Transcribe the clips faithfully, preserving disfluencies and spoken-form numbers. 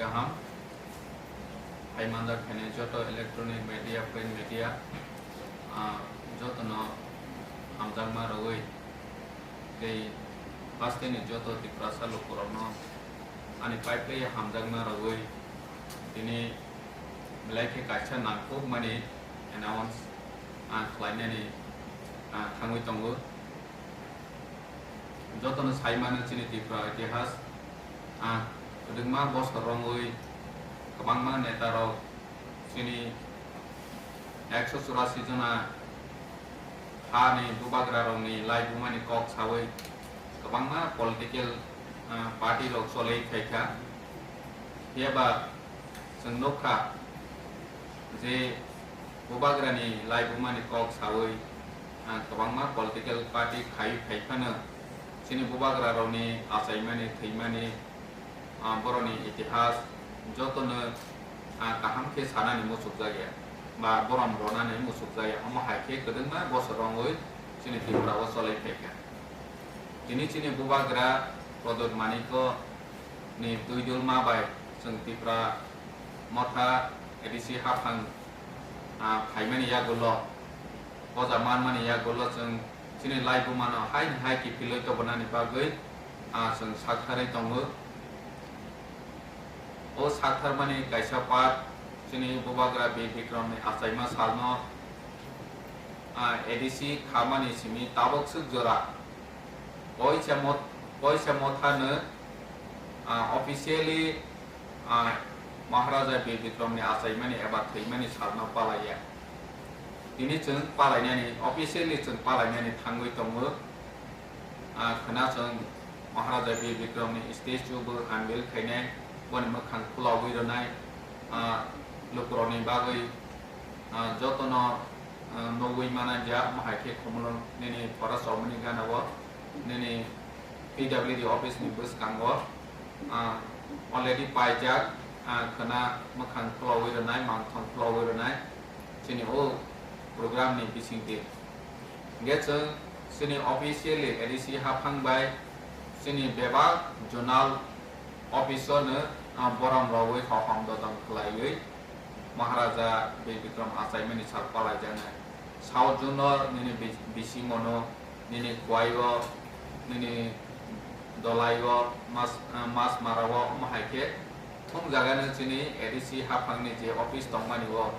Kaham. Hai manjak khainai joto electronic media, print media, ah, jotono hamjakma rwui tei hasteni joto Tiprasa lukurokno ani paipai hamjakma rwui tini belai khe kaisa nangkukmani announce, ah, khlainani, ah, thangwi tongo. Jotono sai mano chini Tripura itihas, ah, kwdwkma bosor romwi kwbangma netarok chini ekso churasi jona hani bubagrarokni laibumani kok sawi kwbangma political, ah, party rok cholwi phaikha. Phiyaba chwng nukha je bubagrani laibumani kok sawi, ah, kwbangma political party khai phai phano chini bubagrarokni achaimani, thwimani, ah, borokni itihas jotono, ah, kaham khe sanani muchukjakya ba borom ronani muchukjakya. Omo hai khe kwdwkma bosor romwi chini Tripura o cholwi phaikha. Tini chini bubagra Pradyot Manikya ni twi dulma bai chwng Tipra Motha A D C haphang, ah, phaimani yagulo, poja manmani yagulo chwng chini laibumano haini hai kiphilwi tobonani bagwi, ah, chwng saktharwi tongo. O saktharmani kaisa part chini bubagra Bir Bikramni achaima salno, ah, A D C khamani simi tabok swk jora Poisa Mot-, Poisa Mothano, ah, officially, ah, Maharaja Bir Bikramni achaimani eba thwimani salno palaiya. Tini chwng palainani, officially chwng palainani thangwi tongo. Ah, khwna chwng Maharaja Bir Bikramni statue bo unveil khainai, boni mwkhang khulogwi rwnai, ah, lukurokni bagwi, ah, jotono, ah, nugwi mananja, omo hai khe Khumulwng nini Forest Chowmani gana o, nini P W D office ni bwskango, ah, already paijak, ah, khwna mwkhang khulogwi rwnai, mangthong khulogwi rwnai, chini o program ni bisingtwi. Hingke chwng chini officially A D C haphang bai chini bebak zonal office o no, ah, borom rogwi hohom dodon khlaiwi Maharaja Bir Bikram achaimani sal palaijaknai. South zone o nini bi-, bising mano, nini Khowai o, nini Dolai o, Mas-, ah, Masmara o, omo hai khe thung jaga no chini A D C haphang ni je office tongmani o,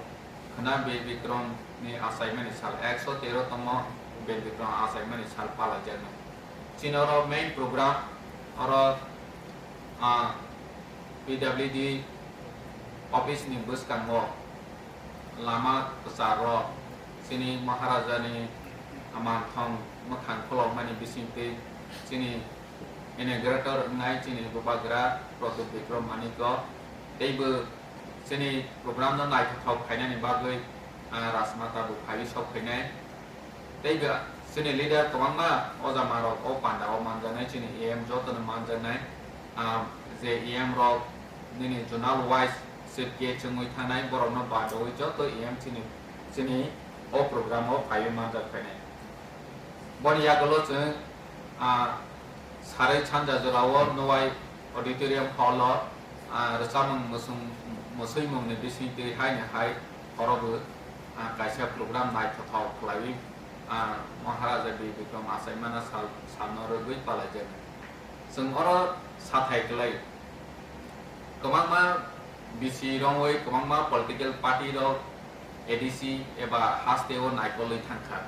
Khwna Bir Bikram ni achaimani sal, ekso tero tomo Bir Bikram achaimani sal palaijaknai. Chini oro main program, oro, ah, P W D office ni bwskango lama kwcharo chini Maharaja ni mangthong mwkhang khulokmani bisingtwi chini inaugurator wngnai chini bubagra Pradyot Bikram Manikya teibo chini program no naithothok khainani bagwi, ah, Rajmata bo phaiwi sok phainai. Teibo chini leader kwbangma ojamarok o panda o manjaknai, chini E M jotono manjaknai, ah, je E M rok nini zonal wise chief guest wngwi thangnai, borokno badowi joto E M chini, chini o program o phaiwi manjak phainai. Boni yagulo chwng, ah, sarwi sanja jorao Nowai Auditorium Hall o, ah, rwchapmung mwswng-, mwswimungni bisingtwi haini hai khorobo, ah, kaisa program naithothok khlaiwi, ah, Maharaja Bir Bikram achaimana sal, salno rwgwi palaijaknai. Chwng oro sathai kwlai. Kwbangma bisi rongwi, kwbangma political party rok A D C eba haste o naikolwi thangkha.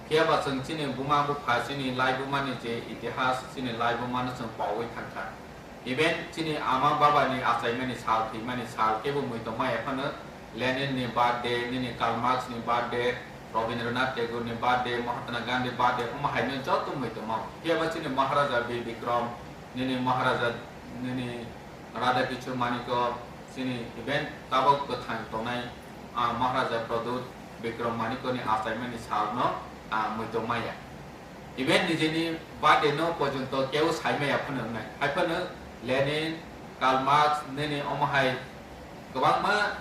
Phiyaba chwng chini buma bupha, chini laibumani je itihas, chini laibumano chwng paui thangkha. Even chini ama babani achaimani sal, thwimani sal kebo muitomaya phano, Lenin ni birthday, nini Karl Marx ni birthday, Rabindranath Tagore ni birthday, Mahatma Gandhi birthday, omo hai no joto muitomao. Phiyaba chini Maharaja Bir Bikram, nini Maharaja, nini Radha Kishore Manikya, chini even tabok kwthang tongnai, ah, Maharaja Pradyot Bikram Manikya ni achaimani sal no, ah, muitomaya. Even nijeni birthday no porjonto keu saimaya phano wngnai. Hai phano Lenin, Karl Marx, nini omo hai kwbangma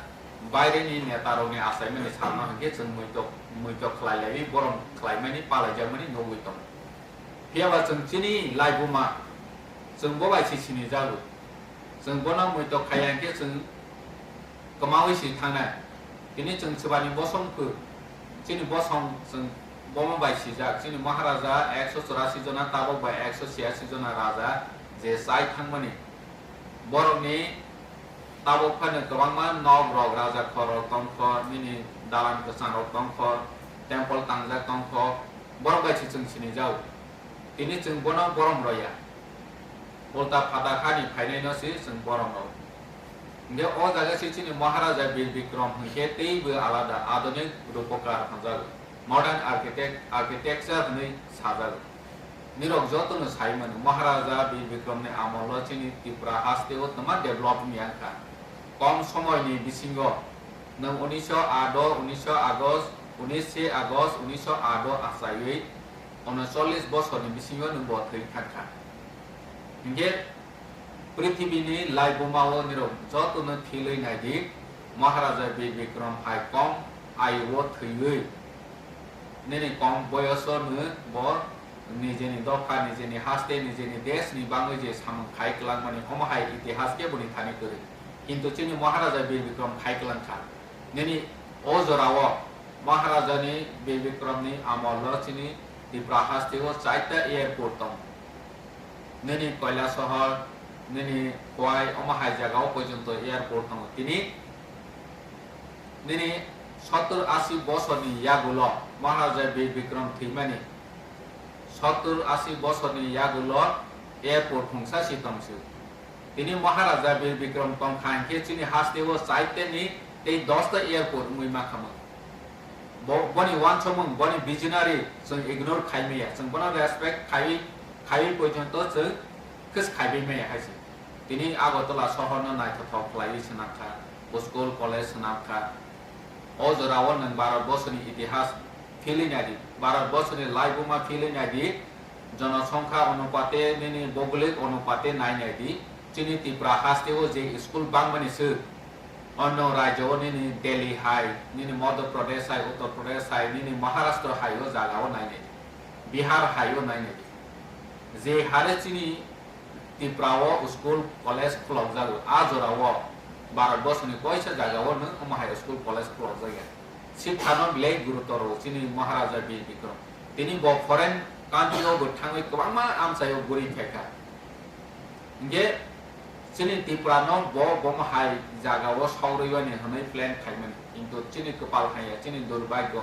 baireni netarokni achaimani salno hinkhe chwng muitok, muitok khlai laiwi borom khlaimani palaijakmani nugwi tongo. Phiyaba chwng chini laibuma, chwng bo bai se sinijago. Chwng bono muitok khaiya hwnkhe chwng kwmaui si thangnai. Tini chwng swbani bosong khe, chini bosong chwng bomo bai sijak. Chini Maharaja ekso churasi jona, tabok bai ekso chhiyasi jona raja je chai thangmani. Borokni tabok phano kwbangma nok rok, raja khor rok tongkho, nini dalan kwchang rok tongkho, temple tangjak tongkho, borok bai se chwng sinijao. Tini chwng bono borom roya. Ulta phatar hani phainaino se chwng borom rw. Hwnkhe o jaga se chini Maharaja Bir Bikram hwnkhe teibo alada, adhunik rupokar hwnjago, modern architect, architecture hwnwi sajago. Nirok jotono sai mano, Maharaja Bir Bikramni amolo chini Tripura hasteo twma develop wngya wngkha. Kom somoini bisingo nwng unisho aat o, unisho August, unishe August unisho aat o achaiwi unocholish bosorni bisingo nwng bo thwi thangkha. Hwnkhe prithibini laibumao nirok jotono philwi naidi, Maharaja Bir Bikram hai kom ayuo thwiwi, nini kom boyoso no bo nijeni dopha, nijeni haste, nijeni desh ni bangwi je samung khai kwlangmani, omo hai itihas khe boni thani kwrwi. Kintu chini Maharaja Bir Bikram khai kwlangkha. Nini o jorao Maharaja ni Bir Bikram ni amol o chini Tripura haste o chaita airport tongo. Nini Kailasahar, nini Khowai, omo hai jaga o porjonto airport tongo. Tini nini sottor ashi bosorni yagulo Maharaja Bir Bikram thwimani, sottor ashi bosorni yagulo airport khungsa si tongsi. Tini Maharaja Bir Bikram tongkha hwnkhe chini haste o chaiteni tei dosta airport wngwi mankha. Bo-, boni wansukmung, boni visionary chwng ignore khai maya, chwng bono respect khai, khaiwi porjonto chwng khis khaiwi maya hai se. Tini Agartala sohorno naithothok khlaiwi swnamkha, school, college swnamkha. O jorao nwng Bharat borsoni itihas philwi naidi, Bharat borsoni laibuma philwi naidi, jonosongkha onupate, nini boglik onupate nai naidi, chini Tripura haste o je school bangmani se, onno rajyo o nini Delhi hai, nini Madhya Pradesh hai, Uttar Pradesh hai, nini Maharashtra hai o jaga o nai naidi, Bihar hai o nai naidi. Je hare chini Tripura o school, college khulokjago, a jorao Bharat borsoni koisa jagao nwng omo hai school, college khulokjakya. Sikhano belai gurutor rw chini Maharaja Bir Bikram. Tini bo foreign country o bo thangwi kwbangma amchaio guri phaikha. Hwnkhe chini Tripura no bo bomo hai jagao sok rwibani hwnwi plan khaimani. Kintu chini kwpal hamya, chini durbhagyo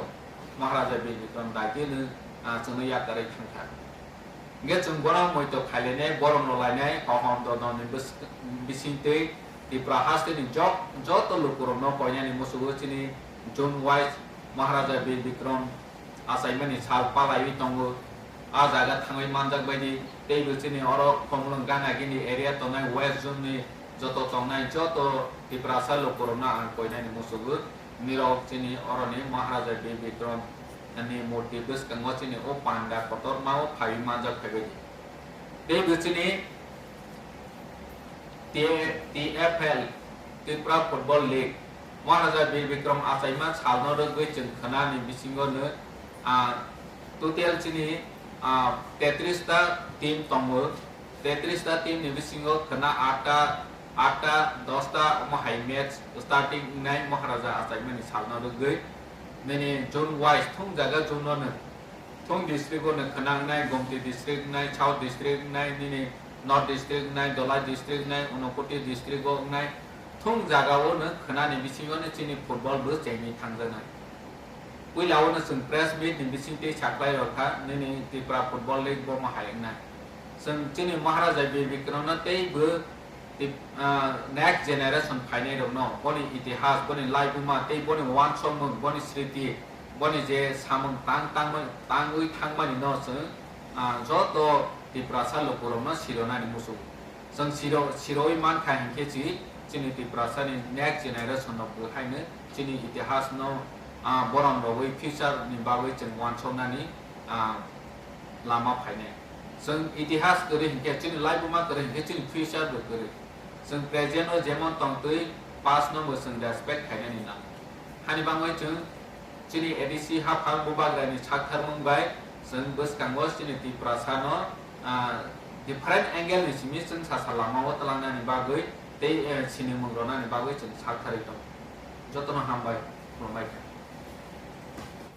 Maharaja Bir Bikram daitino, ah, chwngno yakarwi thangkha. Hwnkhe chwng bono muitok khailainai, borom rwlainai, hohom dodon ni bwswk-, bisingtwi Tripura haste ni jok-, joto lukurokno koinani musugo chini June wise Maharaja Bir Bikram achaimani sal palaiwi tongo. A jaga thangwi manjak baidi teibo chini oro Khumulwng Ganagini area tongnai West Zone ni joto tongnai joto Tiprasa lukurokno ang koinani musugo. Nirok chini oroni Maharaja Bir Bikram ni murti bwskango chini o panda kotorma o phaiwi manjak phaibaidi. Teibo chini T-, T F L, Tripura Football League, Maharaja Bir Bikram achaima salno rwgwi chwng khwnani bisingo no, ah, total chini, ah, tetris ta team tongo. Tetris ta team ni bisingo khwna atta, atta, dosta omo hai match starting wngnai Maharaja achaimani salno rwgwi. Nini zone wise thung jaga zone no no. Thung district o no khwna wngnai, Gomti district wngnai, South district wngnai, nini North district wngnai, Dholai district wngnai, Unakoti district o wngnai. Thung jaga o no khwnani bisingo no chini football bo chengwi thangjaknai. Puila o no chwng press meet ni bisingtwi saklai rokha, nini Tripura Football League bo ma hai wngnai. Chwng chini Maharaja Bir Bikram no tei bo Tip-, ah, next generation phainai rokno boni itihas, boni laibuma tei boni wansokmung, boni sriti, boni je samung tang tangma-, tangwi thangmani no chwng, ah, joto Tiprasa lukurokno sironani muchungo. Chwng siro-, siroi mankha hinkhe chi-, chini Tiprasani next generation rok bo haino chini itihasno, ah, borom rogwi future ni bagwi chwng wansoknani, ah, lama phainai. Chwng itihas kwrwi hinkhe chini laibuma kwrwi hinkhe chini future bo kwrwi. Chwng present o jemon tongtwi past no bo chwng respect khainani nango. Hani bangwi chwng chini A D C haphang bubagrani saktharmung bai chwng bwskango chini Tiprasa no, ah, different angle ni simi chwng sasa lama o twlangnani bagwi tei, eh, sinimung rwnani bagwi chwng sak tharwi tongo. Jotono hambai, khulumbai.